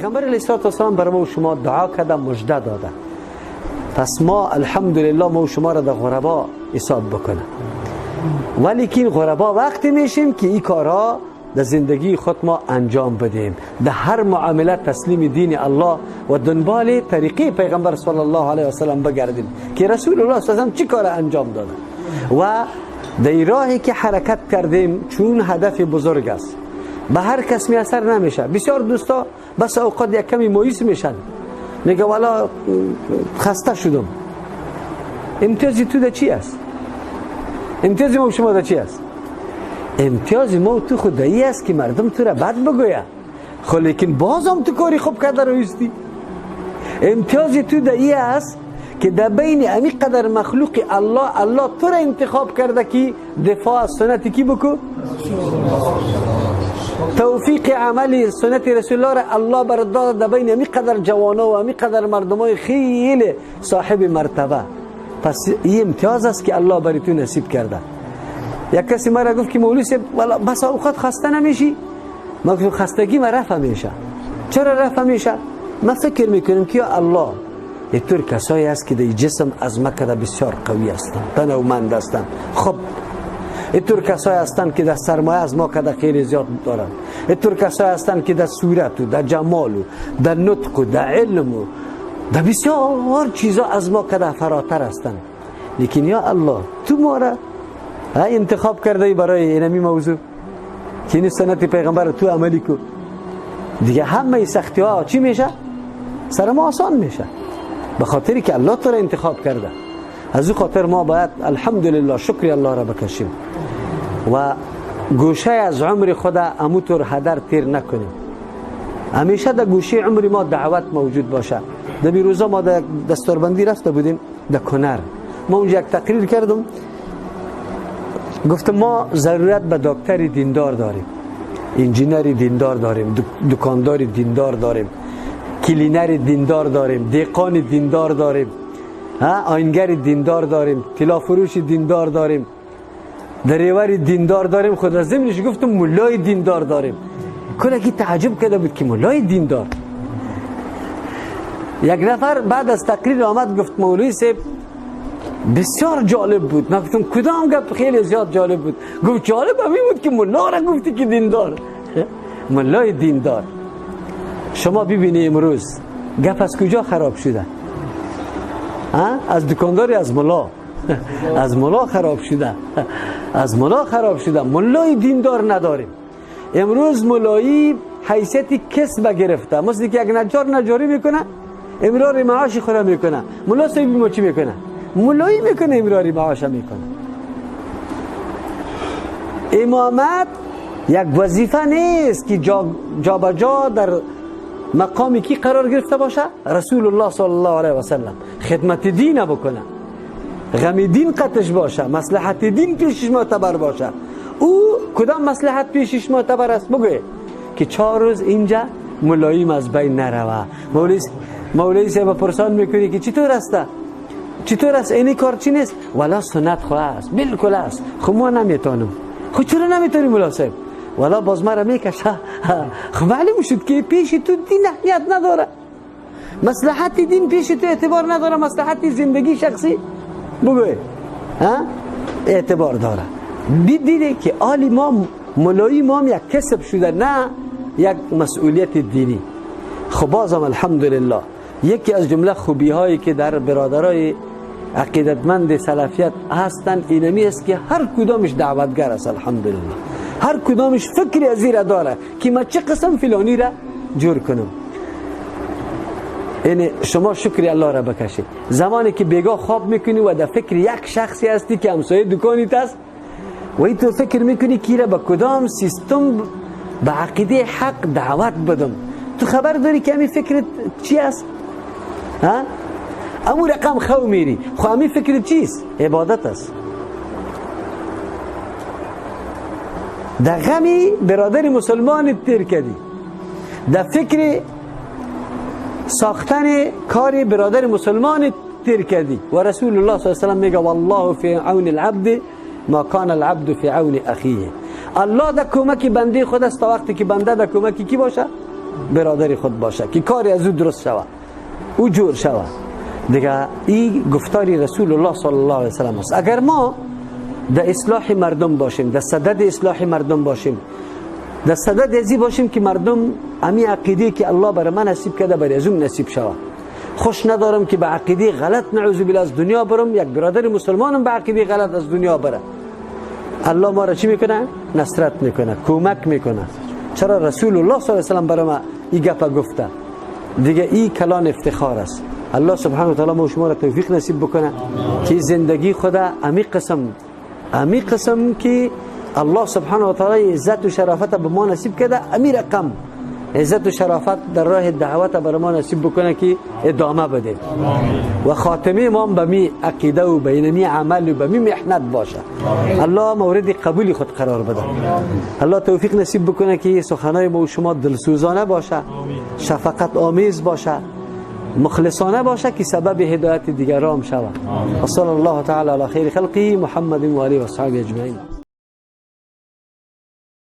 پیغمبر علیه السلام بر ما و شما دعا کرده، مژده داده. پس ما الحمدلله ما و شما را در غربا حساب بکنه، ولیکن غربا وقتی میشیم که این کارا در زندگی خود ما انجام بدیم، در هر معامله تسلیم دین الله و دنبال طریقه پیغمبر صلی الله علیه و سلم بگردیم که رسول الله صلی الله علیه و سلم چی کار انجام داده و در راهی که حرکت کردیم، چون هدف بزرگ است به هر کس میسر نمیشه. بسیار دوستا بس اوقات یک کمی مایوس میشن، میگه والا خسته شدم. امتیاز تو در چی است؟ امتیاز ما شما در چی است؟ امتیاز ما تو خدایی است که مردم تو را بد بگویه، خب لیکن بازم تو کاری خوب کرده رویستی. امتیاز تو در ای است که در بین امی قدر مخلوق الله، الله تو را انتخاب کرده که دفاع از سنت کی بکو، توفیق عمل سنت رسول الله را الله بر داد در بین امی قدر جوانا و امی قدر مردمای خیلی صاحب مرتبه. پس این امتیاز است که الله بر تو نصیب کرده. یک کسی مرا گفت که مولوی صاحب والا بس اوقات خسته نمیشی؟ ما گفتم خستگی ما رفع میشه. چرا رفع میشه؟ ما فکر میکنیم که یا الله یک طور کسایی است که در جسم از ما کده بسیار قوی هستند، تنومند هستند. خب اینطور کسایی هستند که در سرمایه از ما کده خیلی زیاد دارند. اینطور کسایی هستند که در صورت و در جمال و در نطق و در علم و در بسیار چیزا از ما کده فراتر هستند. لیکن یا الله تو ما را انتخاب کرده برای اینمی موضوع که این سنت پیغمبر تو عملی کو، دیگه همه سختی ها چی میشه؟ سر ما آسان میشه، به خاطری که الله تو را انتخاب کرده. از او خاطر ما باید الحمدلله شکر الله را بکشیم و گوشه از عمر خود اموتور هدر تیر نکنیم. همیشه در گوشه عمر ما دعوت موجود باشه. در بیروزا ما در دستوربندی رفته بودیم در کنر، ما اونجا یک تقریر کردم، گفتم ما ضرورت به دکتر دیندار داریم، انجینر دیندار داریم، دکاندار دیندار داریم، کلینر دیندار داریم، دیقان دیندار داریم، آینگر دیندار داریم، طلا فروش دیندار داریم، دریور دیندار داریم. خود از ضمنش گفتم مولای دیندار داریم. کلکی تعجب کرده بود که مولای دیندار. یک نفر بعد از تقریر آمد گفت مولوی صاحب بسیار جالب بود. من گفتم کدام گپ خیلی زیاد جالب بود؟ گفت جالب همین بود که ملا را گفتی که دیندار، مولای دیندار. شما ببینی امروز گپ از کجا خراب شده؟ از دکانداری، از ملا، از ملا خراب شده، از ملا خراب شده. ملای دیندار نداریم. امروز ملایی حیثیت کسب گرفته، مثل که یک نجار نجاری میکنه، امرار معاش خود میکنه. ملا صاحب ما چی میکنه؟ ملایی میکنه، امرار معاش میکنه. امامت یک وظیفه نیست که جا به جا در مقامی کی قرار گرفته باشه؟ رسول الله صلی الله علیه و سلم خدمت دین بکنه، غم دین قطش باشه، مصلحت دین پیشش معتبر باشه. او کدام مصلحت پیشش معتبر است؟ بگوی که 4 روز اینجا ملایم از بین نروه. مولوی صاحب پرسان میکنی که چطور است؟ چطور است؟ اینی کار چی نیست؟ والا سنت خو است، بالکل است. خب ما نمیتونم. خب چرا نمیتونی مولا صاحب؟ والا باز مرا میکشه. خب معلوم شد که پیش تو دین اهمیت نداره، مصلحت دین پیش تو اعتبار نداره، مصلحت زندگی شخصی بگوی ها اعتبار داره. دیده که آلی ما ملایی ما یک کسب شده، نه یک مسئولیت دینی. خب بازم الحمدلله یکی از جمله خوبی هایی که در برادرای عقیدتمند سلفیت هستند اینمی است که هر کدامش دعوتگر است. الحمدلله هر کدامش فکری از زیر داره که ما چه قسم فلانی را جور کنم. یعنی شما شکر الله را بکشید زمانی که بیگاه خواب میکنی و در فکر یک شخصی هستی که همسایه دکانیت است و ای تو فکر میکنی که را به کدام سیستم به عقیده حق دعوت بدم، تو خبر داری که امی فکر چی است؟ ها؟ امو رقم خو میری. خو امی فکر چیست؟ عبادت است. در غمی برادر مسلمان تیر کردی، در فکر ساختن کار برادر مسلمان تیر کردی. و رسول الله صلی الله علیه و سلم میگه والله فی عون العبد ما کان العبد فی عون اخیه. الله در کمک بنده خود است تا وقتی که بنده در کمک کی باشه؟ برادر خود باشه که کاری از او درست شوه، او جور شوه. دیگه این گفتار رسول الله صلی الله علیه وسلم است. اگر ما در اصلاح مردم باشیم، در صدد اصلاح مردم باشیم، در صدد ازی باشیم که مردم امی عقیده که الله بر من نصیب کرده بر ازم نصیب شوه. خوش ندارم که به عقیده غلط نعوذ بالله از دنیا برم، یک برادر مسلمانم به عقیده غلط از دنیا بره. الله ما را چی میکنه؟ نصرت میکنه، کمک میکنه. چرا رسول الله صلی الله علیه وسلم برای ما این گپ گفته؟ دیگه این کلان افتخار است. الله سبحانه و تعالی ما شما را توفیق نصیب بکنه که زندگی خدا امی قسم که الله سبحانه و تعالی عزت و شرافت به ما نصیب کرده، امی رقم عزت و شرافت در راه دعوت بر ما نصیب بکنه که ادامه بده و خاتمه ما به می عقیده و به می عمل و به می محنت باشه. الله مورد قبول خود قرار بده. الله توفیق نصیب بکنه که سخنای ما و شما دلسوزانه باشه، شفقت آمیز باشه، مخلصانه باشه که سبب هدایت دیگران شود. و صلی الله تعالی علی خیر خلقه محمد و آله و اصحابه اجمعین.